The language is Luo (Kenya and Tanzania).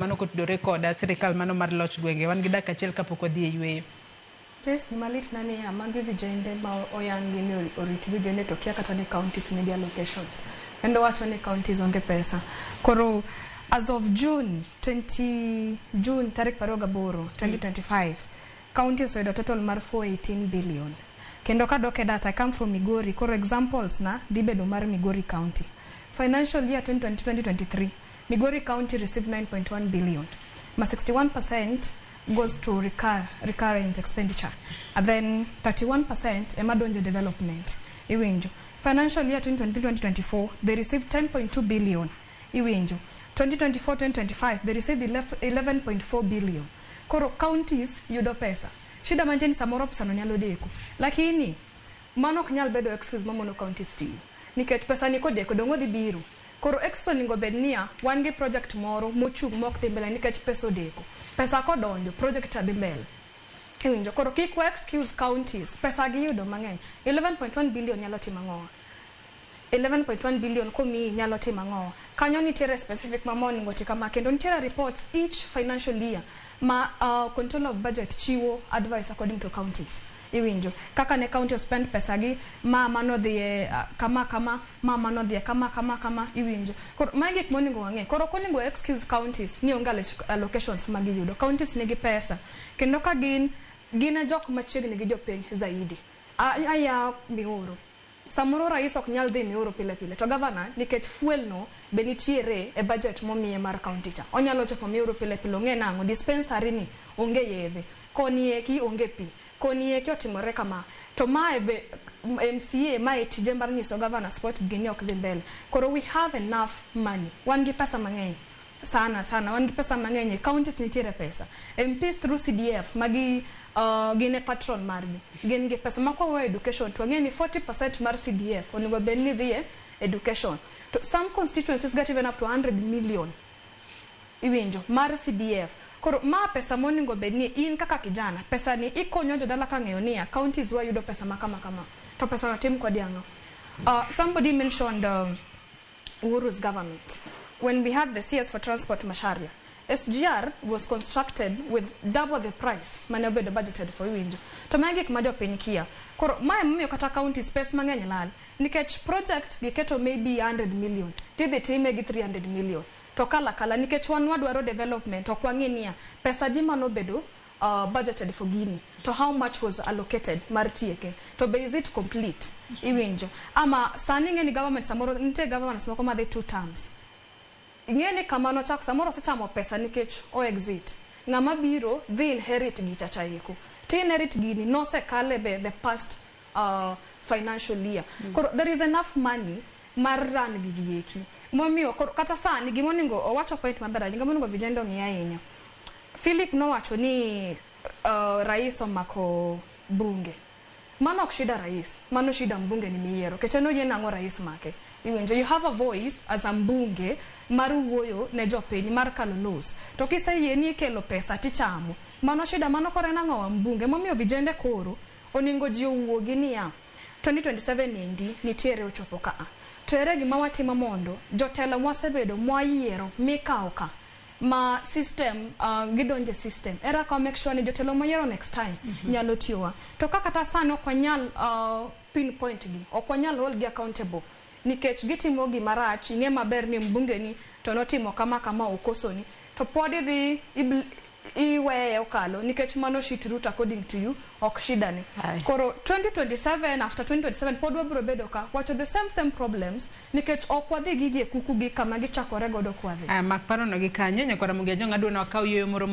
Mano kotudore koda sirikal mano mar loch gwenge. Wan gi dakika achiel kapok wadhi e yueyo. Joyce, gima lit na niya, magi vijende ma oyangi ni orit vijende to kia kata ni counties nigi allocations. Kendo wacho ni counties onge pesa. Koro as of June 20 June tarik 28 2025, counties oyudo total mar 418 billion. Kendo kadok e data, I come from Migori, koro examples na dhi bedo mar Migori County. Financial year 2020-2023, Migori County received 9.1 billion. Ma 61% goes to recurrent expenditure. And then 31% ema donjo development. Iwinjo. Financial year 2023-2024, they received 10.2 billion. Iwinjo. 2024-2025, they received 11.4 billion. Koro counties yudo pesa. Shida mantie ni samoro pesa no nyalo deko. Lakini mano ok nyal bedo excuse mamono counties tiyo. Nikech pesa ni kodeko dong' odhi biro. Koro excuse onego bed niya, wan gi project moro mochung' mok dhi mbele nikech pesa odeko. Pesa kodonjo, project cha dhi mbele. Iwinjo. Koro kik wa excuse counties. Pesa giyudo mang'eny. 11.1 billion nyalo timo ang'owa? 11.1 billion komiyi nyalo timo ang'owa? Kanyo nitiere specific ma monego ti kama, kendo nitiere reports each financial year ma control of budget chiwo advice according to counties. Iwinjo kaka ne county spend pesa gi ma manodhi kama kama ma manodhi kama kama kama. Iwinjo. Koro magi gik monego wang'e. Koro ok onego excuse counties ni onge allocations ma giyudo. Counties nigi pesa kendo ka gin gin e jok machiegni gi jopiny zaidi. Aya Mioro, samoro rais ok nyal dhi Mioro pile pile, to governor, nikech fuel no be nitiere e budget momiye mar county cha, onyalo chopo Mioro pile pile. Ong'e nang'o dispensary ni onge yedhe koni eki, onge pi koni eki, otimore kama. To mae be MCA mae tije mar nyiso governor spot gini ok dhi mbele. Koro we have enough money, wan gi pesa mang'eny sana sana, wan gi pesa mang'eny e counties, nitiere pesa. MPs through CDF magi gin e patron margi, gin gi pesa ma kwaweyo education to wang'e ni 40% mar CDF onego bed ni dhi e education, to some constituencies get even up to 100 million. Iwinjo, mar CDF. Koro ma pesa monego bed ni in kaka kijana, pesa ni ikonyo jodala ka ng'eyo niya counties wa yudo pesa ma kama kama, to pesa no tim kode ang'o? Somebody mentioned Uhuru's government when we had the CS for Transport, Macharia. SGR was constructed with double the price mane obedo budgeted for. Iwinjo. To magi gik ma jopiny kia. Koro mae momiyo kata county space mang'eny lal, nikech project giketo maybe 100 million, tidhi time gi 300 million to kala kala, nikech wan wadwaro development, ok wang'e niya pesa di manobedo budgeted for gini, to how much was allocated mar tieke, to be is it complete? Iwinjo. Ama sani ing'e ni government, samoro nitie governments moko madhi two terms. Ing'e ni kama nochako samoro osechamo pesa nikech o exit, ng'ama biro dhi inherit gicha cha eko ti inherit gini nosekale be the past financial year. Koro there is enough money mar run gigi eki. Momiyo koro kata sani gimonego owacho point maber ahinya, gimonego vijende ong'i ahinya. Philip nowacho ni rais omako bunge. Mano ok shida rais, mano shida mbunge ni miyiero kech en oyie nang'o rais make. Iwinjo. You have a voice as a mbunge mar wuoyo ne jopiny mar kalo laws, to kiseyie ni ikelo pesa tichamo, mano shida. Mano koro en ang'owa mbunge. Momiyo vijende koro onego ji owuogi niya 2027 endi nitiere ochopo kaa, to ere gima watimo mondo jotelo mwasebedo mwayiero mikawo ka ma system gidonje system era ka make sure ni jotelo moyiero next time nyalo tiyowa. To ka kata sani ok wanyal pinpoint gi, ok wanyal hold gi accountable nikech gitimo gima rach, ing'e maber ni mbunge ni to notimo kama kama, okosoni, to pod idhi iweye okalo nikech mano shit route according to you, ok shida ni. Aye. Koro 2027, after 2027 pod wabiro bedo ka wacho the same same problems nikech ok wadhi gigi e kuku gi kama gichakore godo kwadhi. Mak parono gi kanyo nyakwara Mugia Jong, adwa ni wakaw yueyo moro.